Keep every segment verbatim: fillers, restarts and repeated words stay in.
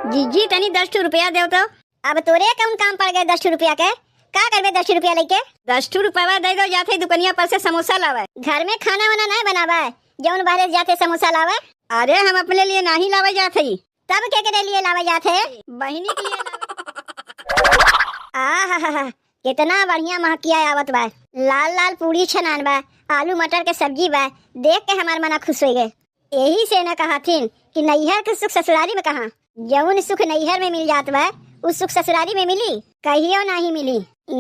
जीजी, तनी दस ठो रुपया देव तो। अब तोरे कौन काम पड़ गए दस ठो रुपया के? का करबे दस ठो रुपया लइके? दस ठो रुपया दे दो, जात है दुकनिया पर से समोसा लावे। घर में खाना वाना नहीं बनावे, जौन बाहरे जात है समोसा लावे? अरे, हम अपने लिए नहीं लावे जात है। तब के करे लिए लावे जात है? बहिनी के लिए लावे। आहा, कितना बढ़िया महकिया आवत बा। लाल लाल पूड़ी छनान बा, आलू मटर के सब्जी बा, देख के हमार मना खुश हो गए। यही से न कहथिन कि नैहर के सुख ससुरारी में कहाँ। जौन सुख नैहर में मिल जात बा, उ सुख ससुरारी में मिली? कहियो नहीं मिली।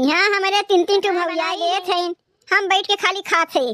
यहाँ हमरे तीन तीन ठो भौजाई लेत हईन, हम बैठ के खाली खात है।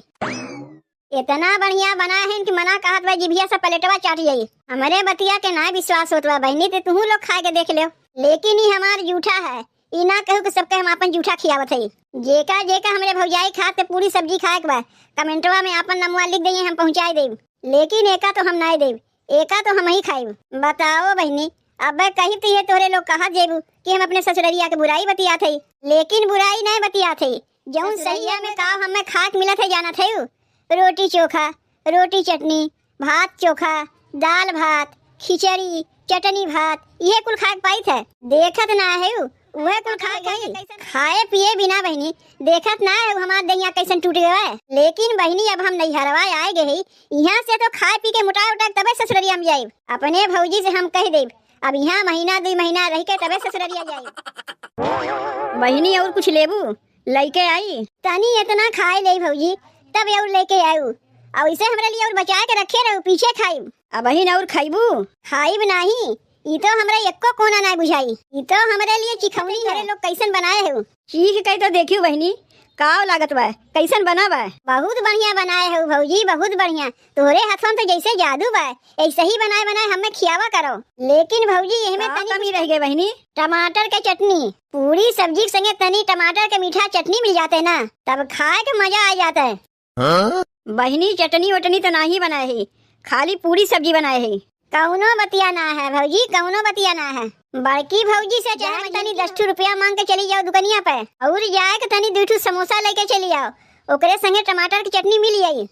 इतना बढ़िया बना है कि मना कहत बा, जिभिया से प्लेटवा चाट जाई। हमरे बतिया के ना विश्वास होत बा बहिनी, ते तुहू लोग खाए के देख लेव। लेकिन ई हमार जूठा है, ई ना कहू कि सबके हम आपन जूठा खियावत हई। जेका जेका हमरे भौजाई खात ते पूरी सब्जी खाए के बा, कमेंटवा में आपन नमवा लिख दइए, हम पहुँचाई देब। लेकिन एका तो हम नाय देब, एका तो हम ही खाइब। बताओ बहिनी, अब कही तो ये तोहरे लोग कहा जेबू कि हम अपने ससुररिया के बुराई बतियात हई, लेकिन बुराई नाय बतियात हई। जौन ससुररिया सही में का हमें खाए के मिलत है जानत है? रोटी चोखा, रोटी चटनी, भात चोखा, दाल भात, खिचड़ी, चटनी भात, इहे कुल खाए के पाइत है। देखत ना है उ, उहे कुल खाए गई। खाए पिए बिना बहिनी, देखत ना है उ हमार दहिया कैसन टूट गवा है। लेकिन बहिनी, अब हम नैहरवा आए गए ही, यहाँ से तो खाए पी के मोटाए उटाए तबे ससुररिया में जाइब। अपने भौजी से हम कह देब, अब यहाँ महीना दुई महीना रह के तबे ससुररिया जाइब। बहिनी, और कुछ लेबू? लइके आई। तनी इतना खाए ले भौजी, तब और लेके आऊ। और इसे हमरा लिए और बचाए के रखे रहू, पीछे खाइब। अबहिन और खाइबू? खाइब नाही, ई तो हमरा एको कोना ना बुझाई। ई तो हमरे लिए चिखौनी है। लोग कैसन बनाए हो? चीख के तो देखियो बहिनी, काव लागत बा, कैसन बना बा? बहुत बढ़िया बनाए हो भौजी, बहुत बढ़िया। तोहरे हाथवा में तो जैसे जादू बा, ऐसे ही बनाए बनाए हमें खियावा करो। लेकिन भौजी, एहमे का तनी कमी रह गए बहिनी? टमाटर के चटनी, पूरी सब्जी के संगे तनी टमाटर के मीठा चटनी मिल जाते ना, तब खाए के मजा आ जाता है। हाँ? बहिनी, चटनी वटनी तो नाही बनाए है, खाली पूरी सब्जी बनाए है। कौनो बतिया ना है भौजी, कौनो बतिया ना है। बड़की भौजी से चाहे तनी दस ठो रुपया मांग के चली जाओ दुकनिया पे, और जाए के तनी दू ठो समोसा लेके चली आओ, ओकरे संगे टमाटर की चटनी मिल जाई।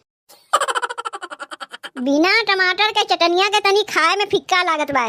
बिना टमाटर के चटनिया के तनी खाए में फिक्का लागत बा।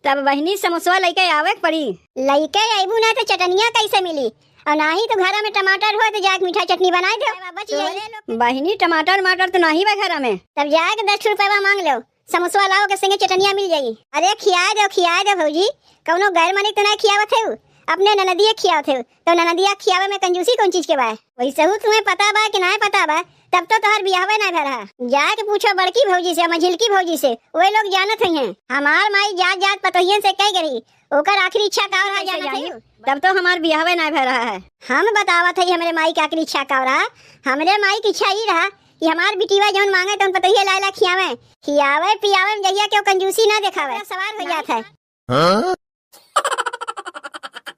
तब बहिनी, समोसवा लइके आवे के पड़ी। लइके अइबू ना तो चटनिया कैसे मिली? और नाही तो घर में टमाटर हो तो जाके मीठा चटनी बनाए दो। बहिनी, टमाटर माटर तो नाही बा घर में। तब जाके दस रुपया मांग लो, समोसवा लाओ के संगे चटनिया मिल जाई। अरे खियाए दो, खियाए दो भौजी, कौनो गैर मालिक तो नहीं खियावत है, अपने ननदिया खियावत है। तो ननदिया खियावे में कंजूसी कौन चीज के बा? वैसे हूँ तुम्हें पता बा कि नाय पता बा, तब तो तोहर बियाहवे नाय भय रहा। जाके पूछो बड़की भौजी से, मझिलकी भौजी से, वे लोग जानत हई हैं। हमार माई जात जात पतोहियन से कह गई, ओकर आखिरी इच्छा का रहा जानत हई? तब तो हमार बियाहवे नाय भय रहा है। हम बतावत हई हमरे माई के आखिरी इच्छा का रहा। हमरे माई की इच्छा ई रहा कि हमार बिटिया जौन मांगे तौन पतोहिया लाए ला खियावे, खियावे पियावे में जहिया केहू कंजूसी ना देखावे, सवार हो जात है। हाँ?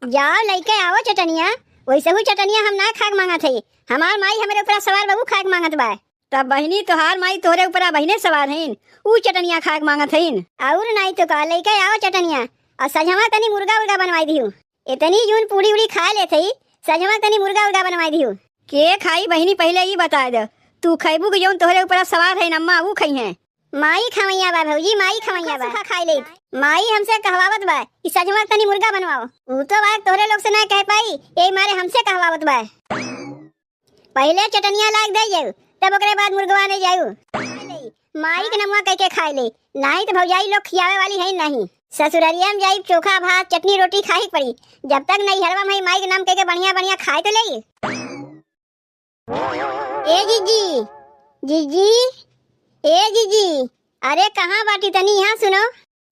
जाओ लइके आओ चटनिया, वैसे हूँ चटनिया हम ना खाए के मांगत हई, हमार माई हमरे ऊपर सवार बा, ऊ खाए के मांगत बा। तब बहिनी तोहार माई तोहरे ऊपर बहिने सवार हईन, ऊ चटनिया खाए के मांगत हईन। और नहीं तो का, लइके आओ चटनिया, और सझवा तनी मुर्गा उर्गा बनवाई दिहू। इतनी जून पूड़ी उड़ी खा लेत हई, सझवा तनी मुर्गा उर्गा बनवाई दिहू। के खाई बहिनी, पहले ई बताए दे, तू खैबू कि जौन तोहरे ऊपर सवार हईन अम्मा, ऊ खई हैं? माई खवैया बा भौजी, माई खवैया बा। सूखा खाई लेत। माई हमसे कहवावत बा कि सझवा तनी मुर्गा बनवाओ। ऊ तो बात तोहरे लोग से ना कह पाई, यही मारे हमसे कहवावत बा। पहले चटनिया लाग दे जाऊ, तब ओकरे बाद मुर्गवा ले जाऊ। माई के नमवा कह के खाए ले, नाही तो भौजाई लोग खियावे वाली है नहीं। ससुररिया में जाई चोखा भात चटनी रोटी खाए के पड़ी, जब तक नैहरवा में माई के नाम कह के बढ़िया बढ़िया खाए तो ले। ए जीजी, जीजी, ए जीजी, अरे कहाँ बाटी, तनी यहाँ सुनो।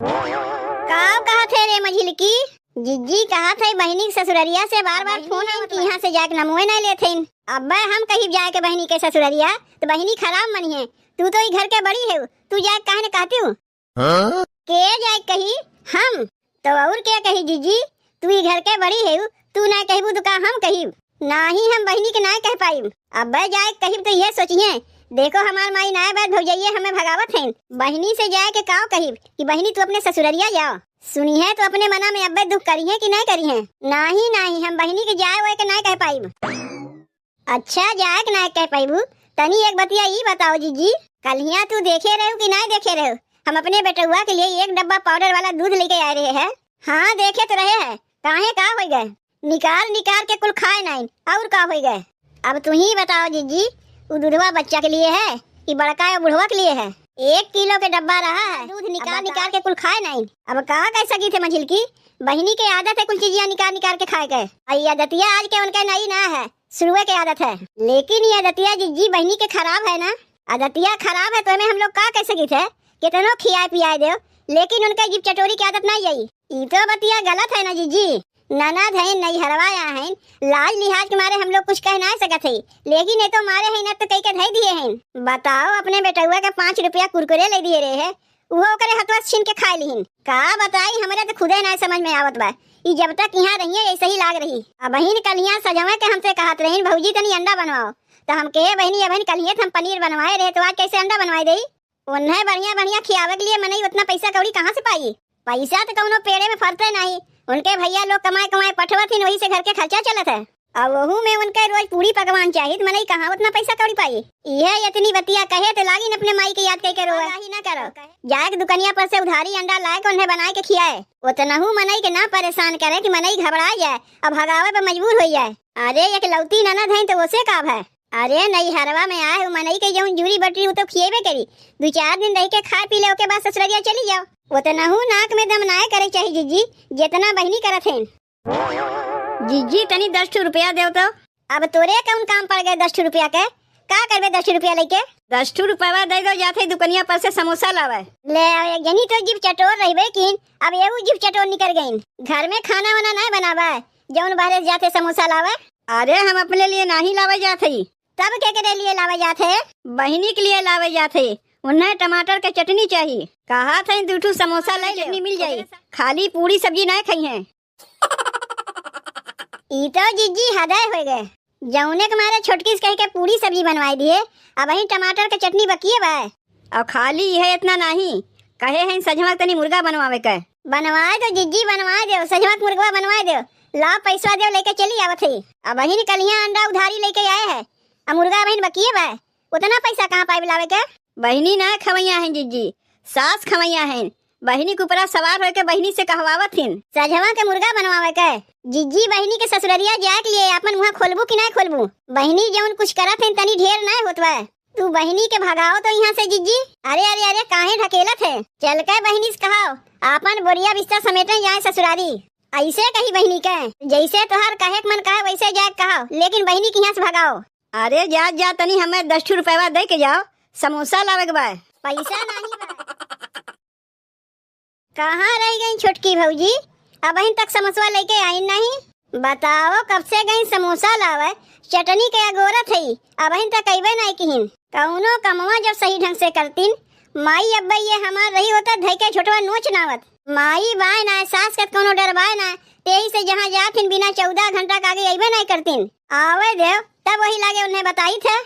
का कहत है रे मझिलकी? जीजी कहत है बहिनी के ससुररिया से बार बार फोन आइन कि यहाँ से जाके नमुए नहीं लेत हईन। अब्बे हम कही जाए के बहिनी के ससुररिया तो बहिनी खराब मनी है। तू तो ई घर के बड़ी है, तू जाए काहे न कहती हूँ? हाँ? के जाए कही? हम? तो और के कही जीजी? तू ई घर के बड़ी है, तू ना कहबू तो का हम कही? नाही हम बहिनी के ना कह पाइब। अब्बे जाए कहिब तो ये सोचिए, देखो हमार माई नाय बात भौजाइये हमें भगावत हैं। बहिनी से जाए के काव कहिब कि बहिनी तू अपने ससुररिया जाओ। सुनी है तो अपने मना में अब्बे दुख करी है कि नहीं करी है? नाही नाही हम बहिनी के जाए वाए के ना कह पाइब। अच्छा जाए के ना कह पाइबू? तनी एक बतिया ई बताओ जीजी, कल्हिया तू देखे रहू कि नहीं देखे रहू? हम अपने बेटउआ के लिए एक डब्बा पाउडर वाला दूध लेके आए रहे हैं। हाँ, देखे तो रहे हैं, काहे का होइ गए? निकार निकार के कुल खाए नाइन, और का होइ गए? अब तू ही बताओ जिज्जी, उ दूधवा बच्चा के लिए है कि बड़का या बुढ़वा के लिए है? एक किलो के डब्बा रहा है, दूध निकार निकार के कुल खाए नाइन। अब का कह सकी थे मझिलकी, बहिनी के आदत है कुल चीजिया निकार निकार के खाए के। आ ये आदतिया आज के उनके नई ना है, शुरुए के आदत है। लेकिन ये आदतिया जिज्जी बहिनी के खराब है ना, आदतिया खराब है तो एमे हम लोग का कह सकी थे? कितनो खियाए पियाए देव, लेकिन उनके जीभ चटोरी के आदत नहीं आई। ई तो बतिया गलत है ना जिज्जी। ननद हईन, नैहरवा आहिन, लाज लिहाज के मारे हम लोग कुछ कह ना सकत है, लेकिन ये तो मारे हैं ना तो कई के धई दिए हैं। बताओ, अपने बेटउआ के पाँच रुपया कुरकुरे ले दिए रहे है, उहो ओकरे हथवा से छीन के खाए लिहिन। का बताई, हमरे तो खुदे ना समझ में आवत बा। ई जब तक यहाँ रहिए ऐसे ही लाग रही। अबहिन कलिया सजवा के हमसे कहत रहिन, "भौजी तनी अंडा बनवाओ।" तो हम कहे, "बहिनी अबहिन कलिए तो हम पनीर बनवाए रहे, तो आज कैसे अंडा बनवाए देई?" उन्हें बढ़िया बढ़िया खियावे के लिए मनई उतना पैसा कौड़ी कहाँ से पाई? पैसा तो कौनो पेड़े में फरते नहीं। उनके भैया लोग कमाए कमाए पठवत हिन, वही से घर के खर्चा चलत है। और वहू में उनके रोज पूरी पकवान चाहिए, तो मनई कहाँ उतना पैसा कौड़ी पाई? यह इतनी बतिया कहे तो लागिन अपने माई के याद करके रोवे। ही ना करो, जाए के दुकनिया पर से उधारी अंडा लाए के उन्हें बनाए के खियाए। उतनहू मनई के ना परेशान करे कि मनई घबरा जाए और भगावे पर मजबूर हो जाए। अरे, एक लौती ननद है तो उसे का है? अरे, नैहरवा में आए हो मनई के जौन जूरी बटरी, उ तो खिएबे करी। दू चार दिन रह के खा पी ले, ओके बाद ससुररिया चली जाओ। उतनहू नाक में दम नाय करे चाही जिज्जी, जितना बहिनी करत हैं। जिज्जी, तनी दस ठो रुपया देव तो। अब तोरे कौन काम पड़ गए दस ठो रुपया के? का करबे दस ठो रुपया लेके? दस ठो रुपया दे दो, जाते दुकनिया पर से समोसा लावे। ले, अब एक जनी तो जीभ चटोर रहिबे किन, अब एहू जीभ चटोर निकर गईन। घर में खाना वाना ना बनावे, जौन बाहरे से जाते समोसा लावे। अरे, हम अपने लिए नाही लावे जात हई। तब केकरे लिए लावे जात है? बहिनी के लिए लावे जात है। उन्हें टमाटर के चटनी चाही। कहा थे दू ठू समोसा ले ले, चटनी मिल जाई। खाली पूरी सब्जी ना खाई हैं। ई तो जिज्जी हदय हो गए। जौने के मारे छोटकी से कह के पूरी सब्जी बनवाई दिए, अबहिन टमाटर के चटनी बकिए बा। और खाली यह इतना नाही, कहे हैं सजवा तनी मुर्गा बनवावे के। बनवाए दो जिज्जी, बनवाए दो, सजवा के मुर्गवा बनवाए दो। लाओ पैसवा दो, लेके चली आवत है। अबहिन कलिया अंडा उधारी लेके आए हैं, अब मुर्गा अबहिन बकिए बा। उतना पैसा कहाँ पाइब लावे के? बहिनी ना खवैया हैं जिज्जी, सास खवैया हैं। बहिनी के ऊपरा सवार होके बहिनी से कहवावत हिन। सजवा के मुर्गा बनवावे के। जिज्जी, बहिनी के ससुररिया जाए के लिए अपन मुँह खोलबू कि ना खोलबू? बहिनी जौन कुछ करत हैं तनी ढेर ना होत बा। तू बहिनी के भगाओ तो यहाँ से जिज्जी। अरे, अरे, अरे, काहे ढकेलत है? चल के बहिनी से कहाओ, आपन बोरिया बिस्तर समेटे जाए ससुरारी। ऐसे कही बहिनी के, जैसे तोहार कहे के मन कहे वैसे जाए के कहाओ, लेकिन बहिनी के यहाँ से भगाओ। अरे जा, जा, तनी हमें दस ठो रुपया दे के जाओ, समोसा लावे के बा। पैसा नहीं बा। कहाँ रह गई छोटकी भौजी? अबहिन तक समोसा लेके आई नहीं। बताओ, कब से गई समोसा लावे, चटनी के अगोरत है, अबहिन तक अइबे नहीं किहिन। कौनो कमवा जब सही ढंग से करतीन, माई अब्बे ये हमार रही होता, धई के छोटवा नोच नावत। माई बाय ना, सास के कौनो डर बाय ना, तेही से जहाँ जात हिन बिना चौदह घंटा के आगे अइबे नहीं करतीन। आवे देव, तब वही लागे उन्हें बताई थे।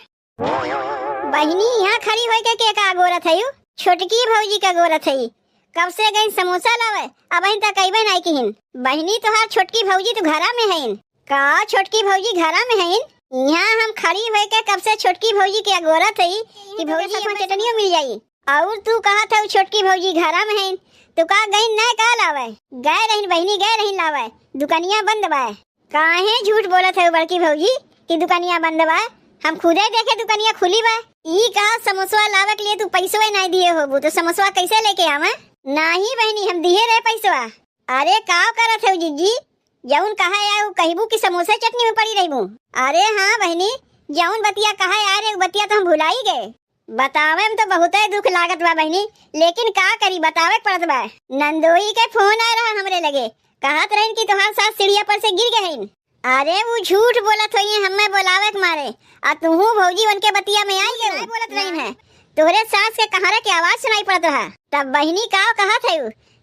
बहिनी, यहाँ खड़ी होइके के का अगोरत हयू? छोटकी भौजी का अगोरत हई। कब से गई समोसा लावे, अबहिन तक अइबे नाई किहिन। बहिनी, तोहार छोटकी भौजी तो घरा में हईन। का छोटकी भौजी घरा में हईन? यहाँ हम खड़ी होइके कब से छोटकी भौजी के अगोरत हई कि भौजी, यहाँ चटनियो मिल जाई। और तू कहत हऊ छोटकी भौजी घरा में हईन, तो का गईन ना का लावे? गए रहीन बहिनी, गए रहीन लावे, दुकनिया बंद बा। काहे झूठ बोलत है बड़की भौजी कि दुकनिया बंद बा? हम खुदे देखे दुकनिया खुली बा। ई का समोसवा लावे के लिए तू पैसवे नहीं दिए होबू, तो समोसवा कैसे लेके आवे? नाही बहिनी, हम दिए रहे पैसवा। अरे का करत है जिज्जी, जौन कहा है उ कहबू कि समोसा चटनी में पड़ी रहबू? अरे हाँ बहिनी, जौन बतिया कहा है रे, उ बतिया तो हम भुलाई गए। बतावे में तो बहुते दुख लागत बा बहिनी, लेकिन का करी, बतावे के पड़त बा। नंदोई के फोन आए रहा हमरे लगे, कहत रहिन कि तोहार सास सीढ़िया पर से गिर गए हईन। अरे उ झूठ बोलत होइए, हमें बोलावे के मारे, आ तुहू भौजी उनके बतिया में आई गए। बोलत रहिन है, तोहरे सास के कहारे के आवाज सुनाई पड़त रहा। तब बहिनी का कहत है,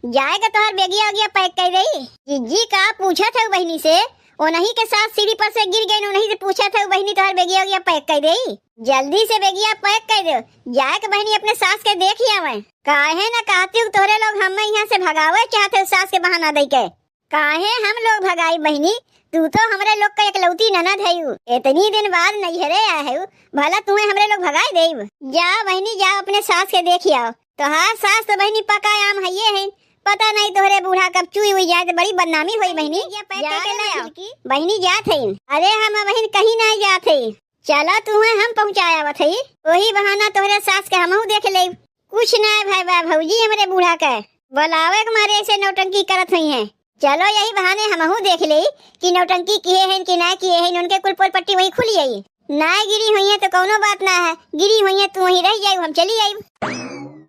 जाए के तोहार बेगिया उगिया पैक कर देई। जिज्जी का पूछत है बहिनी से, ओनही के सास सीढ़ी पर से गिर गए, ओनही से पूछत है बहिनी तोहार बेगिया उगिया पैक कर देई। जल्दी से बेगिया पैक कर दो, जाए के बहिनी अपने सास के देख ही आवे। काहे ना कहती हूँ तोहरे लोग हमें यहाँ से भगावे चाहते हो सास के बहाना दे के। काहे हम लोग भगाई बहिनी, तू तो हमरे लोग का एकलौती ननद है। इतनी दिन बाद नैहरे आए है, भला तुम्हें हमरे लोग भगाए देब? जा बहिनी जा, अपने सास के देख आओ। तोहार सास तो बहिनी पका आम हइये है, पता नहीं तोहरे बूढ़ा कब चुई हुई जाए तो बड़ी बदनामी होई बहिनी। ये पैक जा करके ले ले आओ। आओ। बहिनी जात है। अरे हम बहिन कहीं नहीं जात है, चलो तुम्हें हम पहुँचाए आवत है। वही बहाना तोहरे सास के हमहू देख ले। कुछ नहीं भाई बा भौजी हमरे बूढ़ा के बुलावे के मारे ऐसे नौटंकी करत हुई हैं। चलो यही बहाने हमहू देख ले कि नौटंकी किए हैं कि ना किए हैं, उनके कुल पोल पट्टी वही खुल जाई। ना गिरी हुई है तो कौनो बात ना है, गिरी हुई है तू वहीं रह जाई, हम चली जाई।